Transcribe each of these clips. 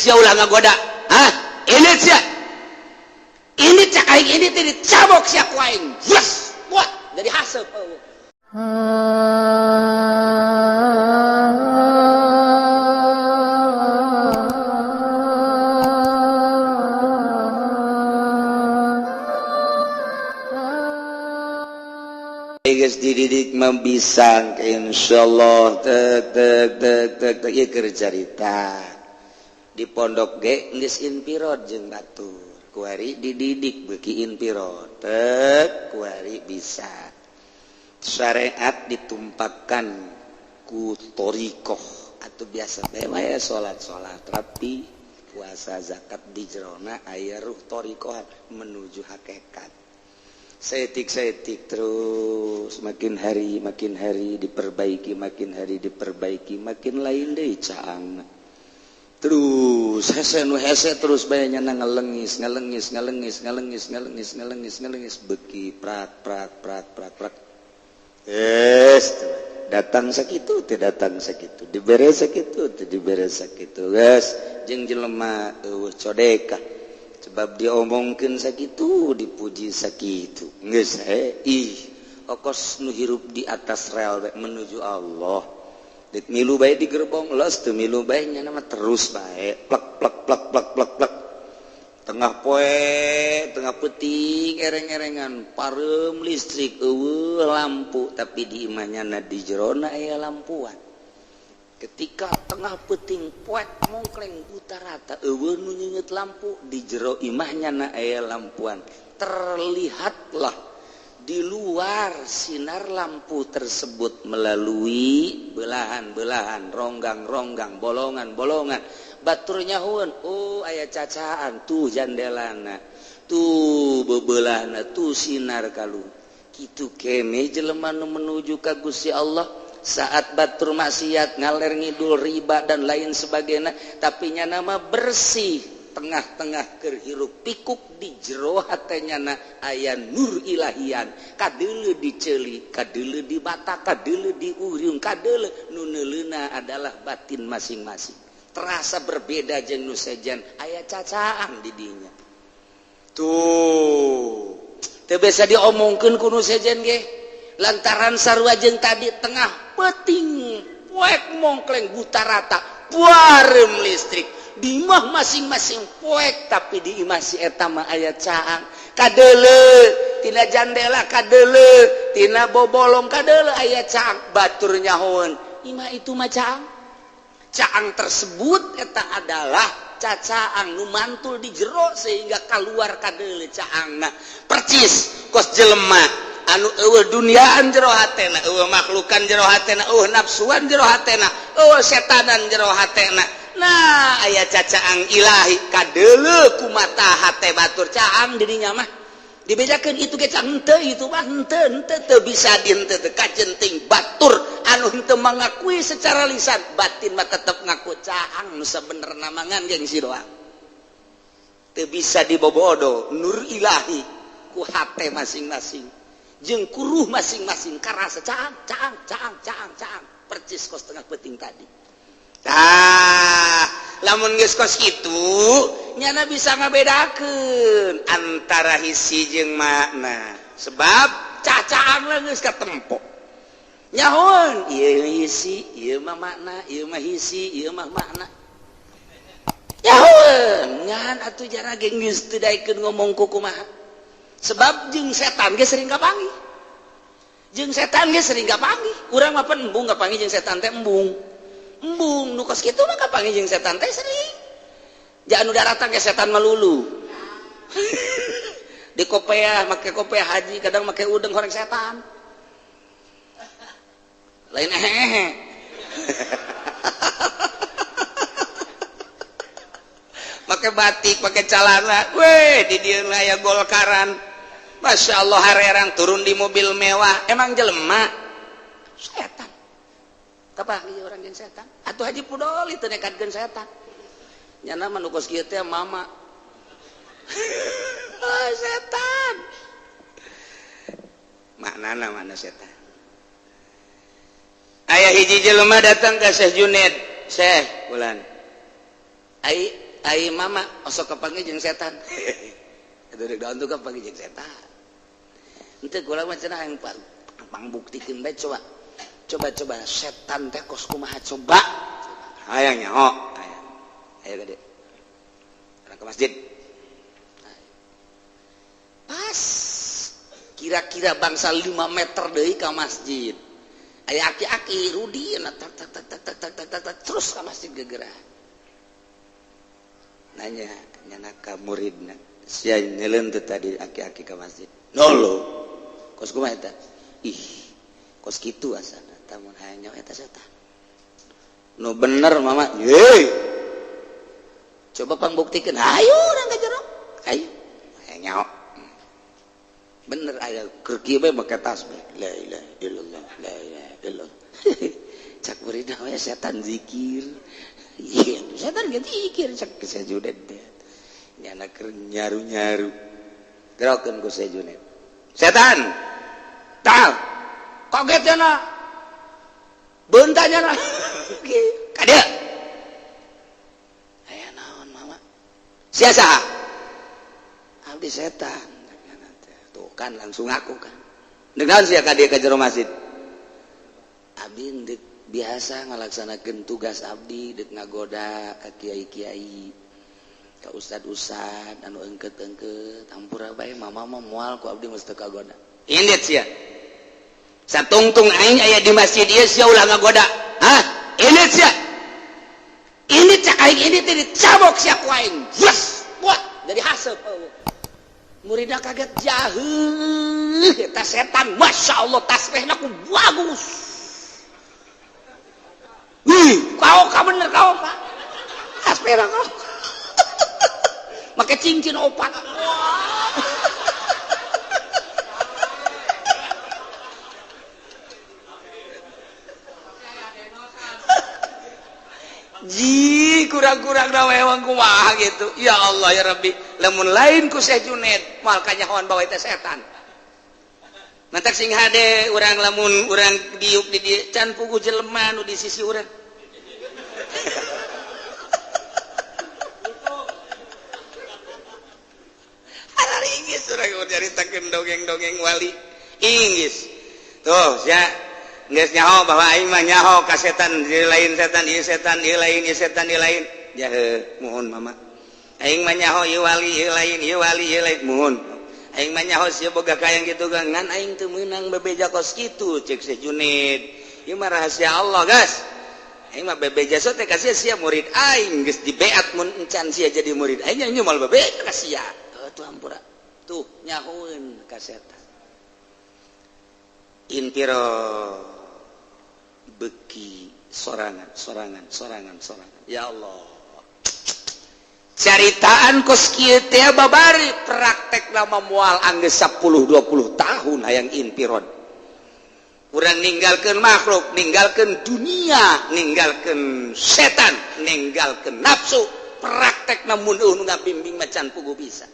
Sia ulah ngagoda. Hah? Ini sia. Ini cak aing ini teh dicabok sia ku aing. Yes. Wah, jadi haseup eueuh. Geus dididik mah bisa insyaallah tek tek tek tek tek ieu keur carita. Di pondok ge geus inpirod jeung batur. Kuari dididik beuki inpirod. Tek kuari bisa. Syariat ditumpahkan ku thoriqoh atau biasa bae salat-salat rapi, puasa, zakat di jerona aya ruh thoriqoh menuju hakikat. Setik-setik terus makin hari diperbaiki, makin hari diperbaiki, makin lain deui caang. Terus hese nu hese terus bae nya ngalengis, ngalengis, ngalengis, ngalengis, ngalengis, ngalengis, ngalengis beuki prak prak prak prak prak. Yes, datang sakitu teh datang sakitu, dibere sakitu teh dibere sakitu. Geus jeung jelema eueuh codeka. Sebab diomongkeun sakitu dipuji sakitu. Geus ih okos nu hirup di atas rel bae menuju Allah. Deuk milu bae di gerbong los teu milu bae nya mah terus bae plek plek plek plek plek plek. Tengah poe, tengah peuting ereng-erengan pareum listrik eueuh lampu tapi di imahnya na di jerona aya lampuan. Ketika tengah peuting poek mongkleng buta rata eueuh nu nyeungeut lampu di jero imahnya na aya lampuan. Terlihatlah di luar sinar lampu tersebut melalui belahan-belahan, ronggang-ronggang, bolongan-bolongan. Batur nyahueun, oh aya cacaan tuh jandelana, tuh bebelahna, tuh sinar kalu. Kitu kene jelema nu menuju ka Gusti Allah saat batur maksiat ngaler ngidul riba dan lain sebagainya, tapi nya nama bersih tengah-tengah keur hirup pikuk di jero hatenya na aya nur ilahian, kadeuleu diceuli, kadeuleu dibata, kadeuleu diuriung, kadeuleu nu neuleuna adalah batin masing-masing. Terasa berbeda jeung nu sejen aya cacaan di dinya. Tuh teu bisa diomongkeun ku nu sejen ge lantaran sarua jeung tadi tengah peuting poek mongkleng buta rata puarem listrik di imah masing-masing poek tapi di imah si eta mah aya caang kadeuleu tina jandela kadeuleu tina bobolong kadeuleu aya caang batur nyahoeun imah itu mah caang. Caang tersebut eta adalah cacaang nu mantul di jero sehingga kaluar kadeuleu caangna percis kos jelema anu eueuh duniaan jero hatena, eueuh makhlukan jero hatena, eueuh nafsuan jero hatena, eueuh setanan jero hatena. Nah aya cacaang ilahi kadeuleu ku mata hate batur caang dirinya mah dibedakeun itu ge caang henteu itu mah henteu henteu teu bisa di henteu teu kajenting batur anu henteu mengakui secara lisan batin mah tetep ngaku caang nu sabenerna mah ngan gengsi doang teu bisa dibobodo nur ilahi ku hate masing-masing jeung kuruh masing-masing karasa caang caang caang caang caang percis kos tengah peuting tadi. Tah lamun geus kos kitu nyana bisa ngabedakeun antara hisi jeung makna sebab cacaang lah geus katempo nyahoeun ieu hisi ieu mah makna ieu mah hisi ieu mah makna nyahoeun ngan atuh jara ge geus teu daekeun ngomong ku kumaha sebab jeung setan ge sering kapanggih jeung setan ge sering kapanggih urang mah pan embung kapanggih jeung setan teh embung embung nu kos kitu mah kapanggih jeung setan teh sering ja anu daratang ge setan melulu di kopeah make kopeah haji kadang make udeng horeng setan lain ehehe make batik make calana weh di dieu aya golkaran Masya Allah harerang turun di mobil mewah emang jelema setan kapanggih orang jeung setan atuh haji pudol itu nekatkeun setan nyana mah nu kos kieu teh mama oh, setan maknana mana setan aya hiji jelema datang ka Syekh Junaid Syekh bulan ai Ai mama osok kapanggih jeung setan. Eta deuk daun tuh kapanggih jeung setan. Henteu kula mah cenah hayang pangbuktikeun bae coba. Coba-coba setan teh kos kumaha coba. Hayang nyaho. Hayang. Ayo gede. Urang ke masjid. Pas kira-kira bangsa 5 meter deui ka masjid. Aya aki-aki Rudi tak tak tak tak tak tak tak terus ka masjid gegeran. Nanya nyana ka muridna, sia nyeleun teu tadi aki-aki ka masjid. Nolo. Kos kumaha eta? Ih, kos kitu asana tamun hayang nyawa eta setan. Nu bener mama. Ye. Coba pangbuktikeun. Ayo urang ka jero. Ayo. Hayang nyawa. Bener aya keur kieu bae make tasbih. La ilaha illallah, la ilaha illallah. Cak muridna we setan zikir. Iya, setan ge zikir cak Syekh Junaid. Nyana keur nyaru-nyaru. Gerokeun ku Syekh Junaid. Setan. Tal. Kaget nyana. Beunta nyana. Ka dieu. Aya naon mama? Sia saha? Abdi setan. Tuh kan langsung ngaku kan. Deuk naon sia ka dieu ka jero masjid? Abdi deuk biasa ngalaksanakeun tugas abdi deuk ngagoda ka kiai-kiai, ka ustad-ustad anu engket-engket, hampura bae mama mah moal ku abdi mesti kagoda. Indit sia. Satungtung aing aya di masjid ieu sia ulah ngagoda. Hah? Indit sia. Indit cak aing indit teh dicabok sia ku aing. Yes, buat jadi haseup. Muridna kaget jaheuh eta setan, Masya Allah tasbihna ku bagus. Wih, kau ka bener kau ka. Tasbihna kau. Make cincin opat. Ji kurang-kurang ewang kumaha gitu. Ya Allah ya Rabbi, lamun lain ku Syekh Junaid moal kanyahoan bawa eta setan. Mantak sing hade urang lamun urang diuk di dieu can puguh jelema nu di sisi urang. Inggis urang nyaritakeun dongeng-dongeng wali. Inggis. Tuh sia geus nyaho bahwa aing mah nyaho ka setan ieu lain setan ieu setan ieu lain ieu setan ieu lain. Jahe mohon mama. Aing mah nyaho ieu wali ieu lain ieu wali ieu lain mohon. Aing mah nyaho sia boga kayang kitu ngan aing teu meunang bebeja kos kitu cek Syekh Junaid. Ieu mah rahasia Allah, guys. Aing mah bebeja so teh ka sia sia murid aing geus dibeat mun encan sia jadi murid aing nya moal bebeja ka sia. Tuh hampura. Tuh nyahoeun ka setan. Intiro beki sorangan sorangan sorangan sorangan. Ya Allah. Caritaan kos kieu teh babari praktek nama moal anggeus 10 20 tahun hayang intiron. Urang ninggalkeun makhluk, ninggalkeun dunia, ninggalkeun setan, ninggalkeun nafsu, praktek namun nu ngabimbing macan pugu bisa.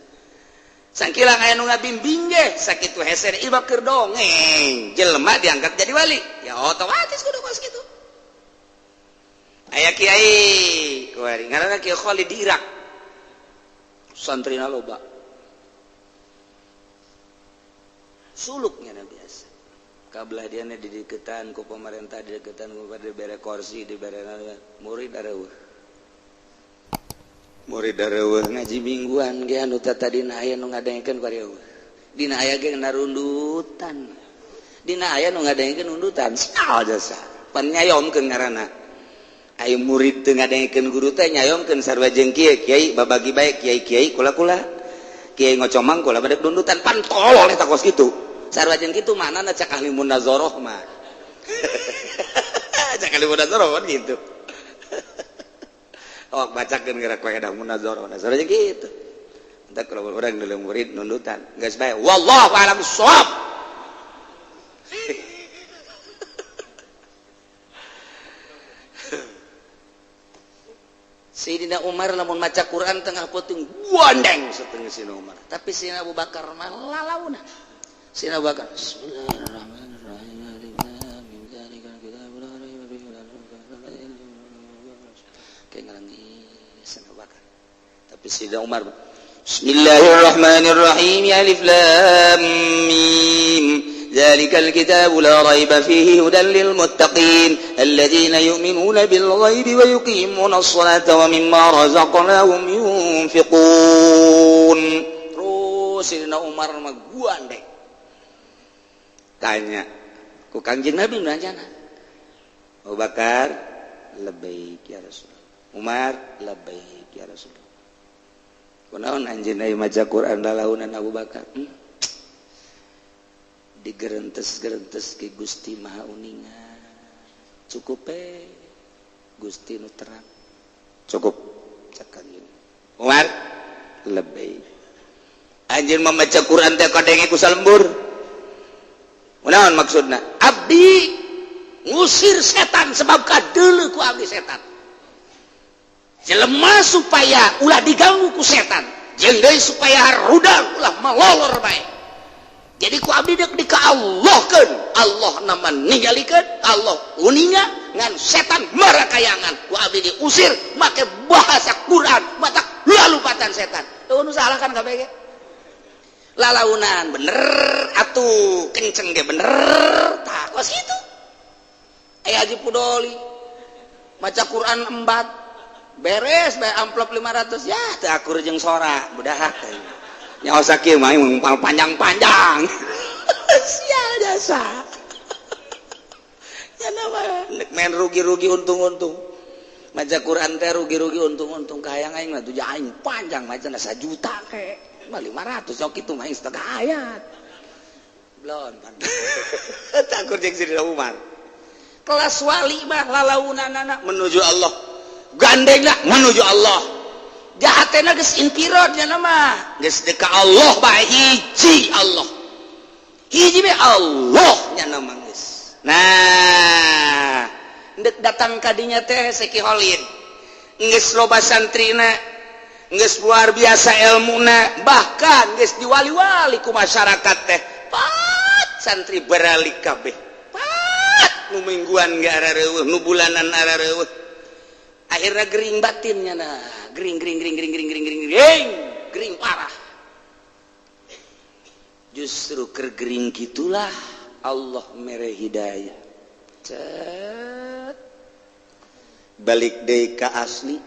Sangkilang aya nu ngabimbing ge sakitu hese ieu keur dongeng, jelema diangkat jadi wali. Ya otomatis kudu kos kitu. Aya kiai kuari ngaranna Kiai Khalid di Irak. Santrina loba. Suluknya biasa. Kabelah dia dideketan ku pemerintah, dideketan ku dibere kursi, dibere murid areueuh. Murid areueuh ngaji mingguan ge anu tadina aya nu ngadengekeun ku areueuh. Dina aya ge narundutan. Dina aya nu ngadengekeun undutan. Saha jasa. Pan nyayomkeun ngaranna. Ayo murid teu ngadengekeun guru teh nyayomkeun sarua jeung kieu, kiai babagi bae kiai-kiai kula-kula. Kiai ngocomang kula bade dundutan pan tolol eta kos kitu. Sarua jeung kitu manana cak ahli munazarah mah. Cak ahli munazarah kan gitu. Oh bacakeun geura koe edah munazarah, munazarah jeung kitu. Entar kalau urang deuleu murid nundutan, geus bae wallahu a'lam bissawab. Sayyidina Umar lamun maca Quran tengah peuting gondeng setengah Sayyidina Umar. Tapi Sayyidina Abu Bakar mah lalauna. Sayyidina Abu Bakar bismillahirrahmanirrahim. Kayak ngalangis Sayyidina Abu Bakar. Tapi Sayyidina Umar, Bismillahirrahmanirrahim, alif lam mim dzalikal kitabu la raiba fihi hudan lil muttaqin alladzina yu'minuna bil ghaibi wa yuqimuna as-salata wa mimma razaqnahum yunfiqun. Terus Sayyidina Umar mah gandeng tanya ku Kangjeng Nabi, nanya Abu Bakar, labbaik ya Rasulullah. Umar, labbaik ya Rasulullah. Kunaon anjeun aya maca Quran lalaunan Abu Bakar? Digerentes-gerentes ke Gusti Maha Uninga. Cukup Gusti nu terang. Cukup cek Kangjeng. Umar, labbaik. Anjeun membaca Quran teh kadenge ku salembur. Kunaon maksudna? Abdi ngusir setan sebab kadeuleu ku abdi setan. Jelema supaya ulah diganggu ku setan, jeung deui supaya rudal ulah malolor bae. Jadi ku abdi deuk di ka Allahkeun, Allah nama ningalikeun, Allah uninga ngan setan marakayangan ku abdi diusir make bahasa Quran, mata lalupatan setan. Tuh nu salah kan kabeh ge. Lalaunan bener atuh kenceng ge bener tah kos kitu. Aya Haji Pudoli maca Quran embat beres bae amplop 500 ya teu akur jeung sora budak nyaho sakieu mah panjang-panjang sial jasa ya nama main rugi-rugi untung-untung maca Quran teh rugi-rugi untung-untung kahayang aing mah tuh aing panjang macana 1 juta ke mah 500 sok kitu mah setengah ayat belum akur jeung Sidina Umar. Kelas wali mah lalaunanana menuju Allah, gandengna menuju Allah, jahatna geus infirod nya mah geus deuk ka Allah bae, hiji Allah hiji bae Allah nya mah geus. Nah, ndek datang ka dinya teh Seki Holid geus loba santrina, geus luar biasa ilmuna, bahkan geus diwali-wali ku masyarakat teh. Pat santri beralik kabeh, pat nu mingguan ge arareuweuh, nu bulanan arareuweuh. Akhirnya gering batinnya, nah gering gering gering gering gering gering gering gering gering parah. Justru kergering gitulah Allah mere hidayah. Cet. Balik deui ka asli.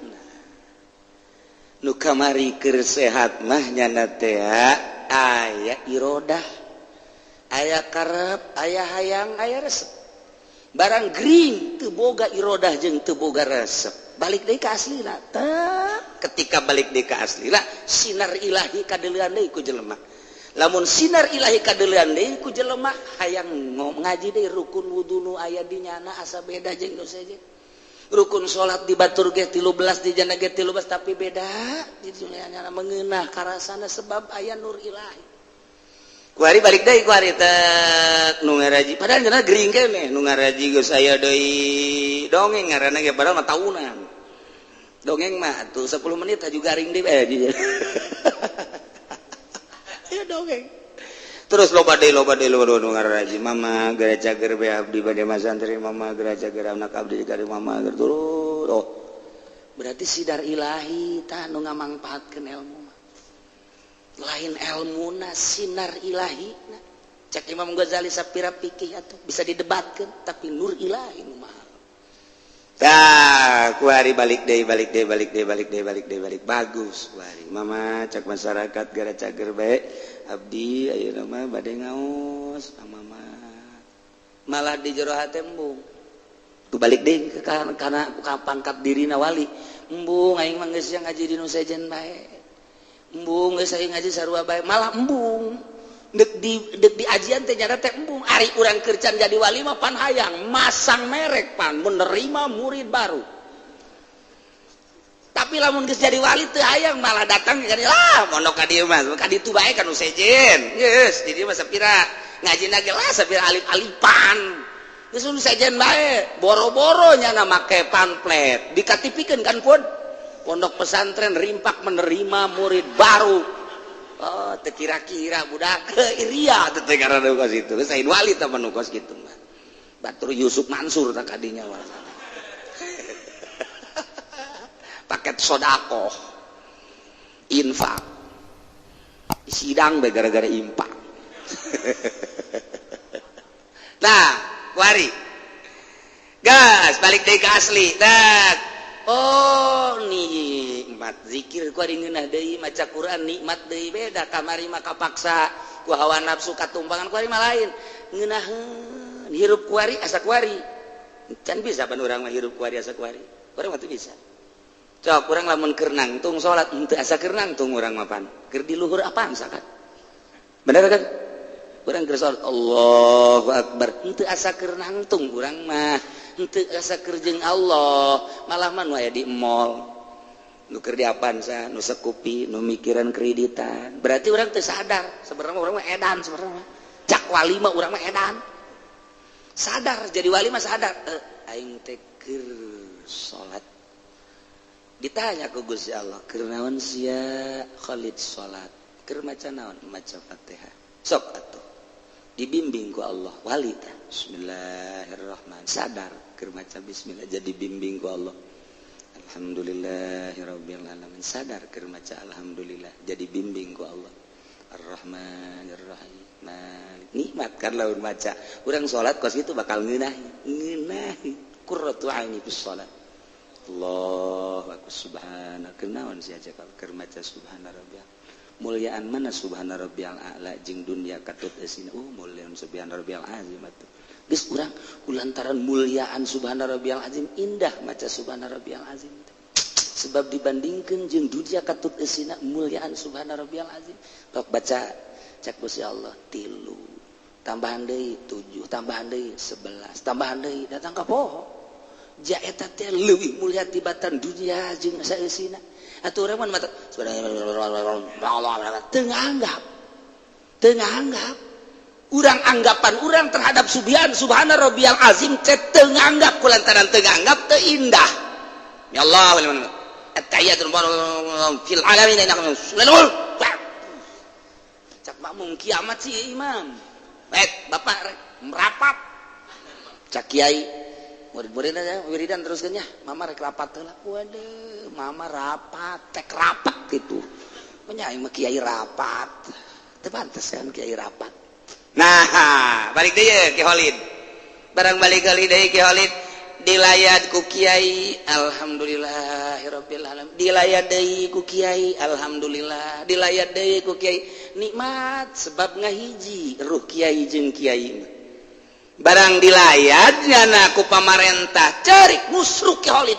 Nu kamari keur sehat mah nyana teh aya irodah, aya karep, aya hayang, aya resep. Barang gering teu boga irodah jeung teu boga resep. Balik deui ka aslina. Ketika balik deui ka aslina, sinar ilahi kadeulean deui ku jelema. Lamun sinar ilahi kadeulean deui ku jelema, hayang ngaji deui rukun wudu nu aya di nyana asa beda jeung nu sejen. Rukun salat di batur ge 13 di jana ge 13 tapi beda di nyana mengeunah karasana sebab aya nur ilahi. Kuari balik deui kuari teh nu ngaraji padahal cenah gering keneh nu ngaraji geus aya deui dongeng ngaranna ge padahal mah tahunan. Dongeng mah tuh 10 menit aju garing deui bae. Ya dongeng. Terus loba deui loba deui loba nu ngaraji mama gara cager bae abdi bade masantri mama gara cager anak abdi gari mama terus. Oh. Berarti sidar ilahi tah nu ngamangpaatkeun ilmu. Lain ilmuna, sinar ilahi. Nah, cek Imam Ghazali sapira pikih atuh bisa didebatkan tapi nur ilahi nu mahal. Tah kuari balik deui balik deui balik deui balik deui balik deui balik bagus kuari mama cek masyarakat gara cager bae abdi ayeuna mah bade ngaos mama malah di jero hate embung tu balik deui ke kana pangkat dirina wali embung aing mah geus ngaji di nu sejen bae. Embung geus aing ngaji sarua bae malah embung deuk di ajian teh nyana teh embung. Ari urang keur can jadi wali mah pan hayang masang merek pan menerima murid baru. Tapi lamun geus jadi wali teu hayang malah datang ka dieu lah mondok ka dieu mah ka ditu bae ka nu sejen. Geus di dieu mah sapira ngajina ge lah sapira alif-alifan. Geus nu sejen bae boro-boro nyana make pamflet dikatipikeun kan pun pondok pesantren Rimpak menerima murid baru. Oh, teu kira-kira budak ria teh karena kos itu. Sain wali tah manu kos kitu mah. Batur Yusuf Mansur tah kadinya mah. Paket sodakoh. Infak. Sidang bae gara-gara infak. Nah, kuari. Gas, balik deui ka asli. Nah. Oh, nikmat zikir kuari ngeunah deui, maca Quran nikmat deui, beda kamari mah kapaksa ku hawa nafsu katumpangan, kuari mah lain. Ngeunaheun hirup kuari asa kuari. Can bisa pan urang mah hirup kuari asa kuari. Urang mah teu bisa. Cok urang lamun keur nangtung salat henteu asa keur nangtung urang mah pan. Keur di luhur apaan sakat. Bener kan? Urang keur salat Allahu Akbar henteu asa keur nangtung urang mah. Henteu asa keur jeung Allah, malah mah nu aya di mall. Nu keur di Avanza, nu sekupi, nu mikiran kreditan. Berarti urang teu sadar, sebenarnya urang mah edan sebenarnya. Cak wali mah urang mah edan. Sadar jadi wali mah sadar, aing teh keur salat. Ditanya ku Gusti Allah, keur naon sia Khalid salat? Keur maca naon? Maca Fatihah. Sok atuh. Dibimbing ku Allah wali tah. Bismillahirrahmanirrahim. Sadar keur maca bismillah jadi bimbing ku Allah. Alhamdulillahirabbil alamin. Sadar keur maca alhamdulillah jadi bimbing ku Allah. Arrahmanirrahim. Malik. Nikmat kan lamun maca. Urang salat kos kitu bakal ngeunah. Ngeunah. Qurratu aini fis salat. Allahu akbar subhana. Kenaon sia cakap keur maca subhana rabbiyal. Mulyaan mana subhana rabbiyal a'la jeung dunya katut eusina. Mulyaan subhana rabbiyal azim atuh. Geus urang kulantaran mulyaan subhana rabbiyal azim indah maca subhana rabbiyal azim. Sebab dibandingkeun jeung dunya katut eusina mulyaan subhana rabbiyal azim. Tok baca cek Gusti Allah 3 tambahan deui 7 tambahan deui 11 tambahan deui datang ka poho. Ja eta teh leuwih mulia tibatan dunia jeung saeusina. Atuh urang mah teu nganggap. Teu nganggap. Urang anggapan urang terhadap subhan subhana rabbiyal azim teh teu nganggap kulantaran teu nganggap teu indah. Ya Allah at-tahiyatul fil alamin cak makmum kiamat sih imam. Baik, bapak merapat. Cak kiai murid-murid aja wiridan terus kan ya mama rek rapat heula. Waduh, mama rapat tek rapat gitu. Nya aing mah kiai rapat. Teu pantes kan kiai rapat. Nah, balik deui Ki Holid. Barang balik kali deui Ki Holid dilayat ku kiai alhamdulillahirabbil alamin. Dilayat deui ku kiai alhamdulillah. Dilayat deui ku kiai nikmat sebab ngahiji ruh kiai jeung kiai mah. Barang dilayat nyana ku pamarentah cerik musruk Ki Holid.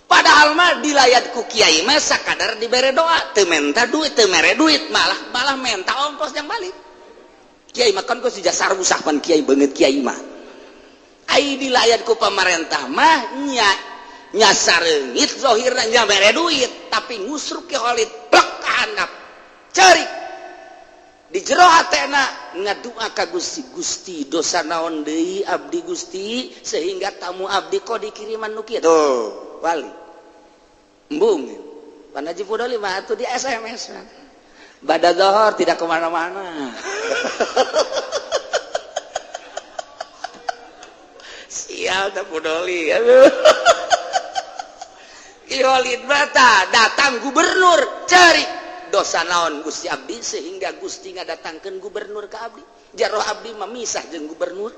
Padahal mah dilayat ku kiai mah sakadar dibere doa, teu menta duit, teu mere duit, malah malah menta ongkos yang balik. Kiai mah kan geus dijasar usah pan kiai beungeut kiai mah. Ai dilayat ku pamarentah mah nya nyasareungit zahirna nya mere duit, tapi ngusruk Ki Holid plek ka handap. Cerik di jero hatena ngadua ka Gusti, Gusti dosa naon deui abdi Gusti sehingga tamu abdi kok dikiriman nu kieu. Tuh, wali. Embung. Pan Haji Fudoli mah atuh di SMS. Bada zohor tidak kemana-mana. Sial tak Fudoli. Aduh. Ki Holid mata datang gubernur cari dosa naon Gusti abdi sehingga Gusti ngadatangkeun gubernur ka abdi. Jaroh abdi mah misah jeung gubernur.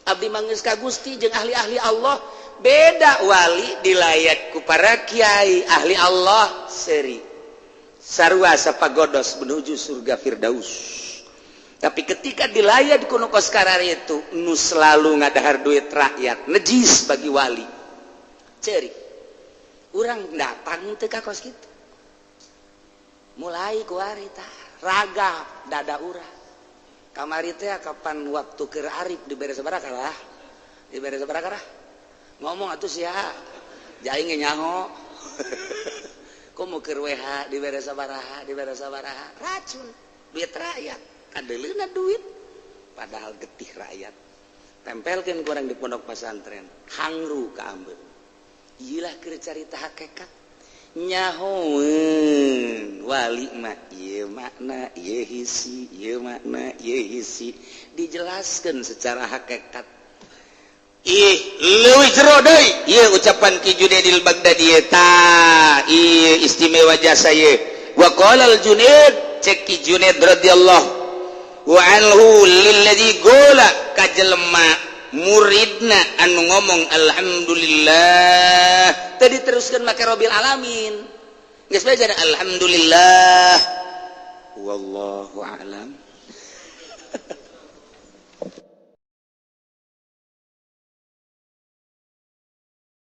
Abdi mah geus ka Gusti jeung ahli-ahli Allah. Beda wali dilayat ku para kiai ahli Allah seri. Sarua sapagodos menuju surga Firdaus. Tapi ketika dilayat ku nu kos karari itu nu selalu ngadahar duit rakyat najis bagi wali. Ceri. Urang datang teu ka kos kitu. Mulai kuari tah ragap dada urang. Kamari teh kapan waktu keur arif dibere sabaraha lah. Dibere sabaraha lah. Ngomong atuh sia. Jaing ge nyaho. Komo keur WH dibere sabaraha, dibere sabaraha. Racun duit rakyat. Kadeuleuna duit padahal getih rakyat. Tempelkeun ku urang di pondok pesantren, hangru ka ambeun. Ieu lah keur carita hakikat. Nyahoeun wali mah ieu makna ieu hisi, ieu makna ieu hisi, dijelaskeun secara hakikat. Ih, leuwih jero deui ieu ucapan Ki Junaidil Baghdadi eta. Ieu istimewa jasa ieu. Wa qala al Junaid, cek Ki Junaid radhiyallahu wa anhu, lilladzi gola ka jelema muridna anu ngomong alhamdulillah tadi, teruskan make robil alamin, geus bae jadi alhamdulillah, wallahu a'lam.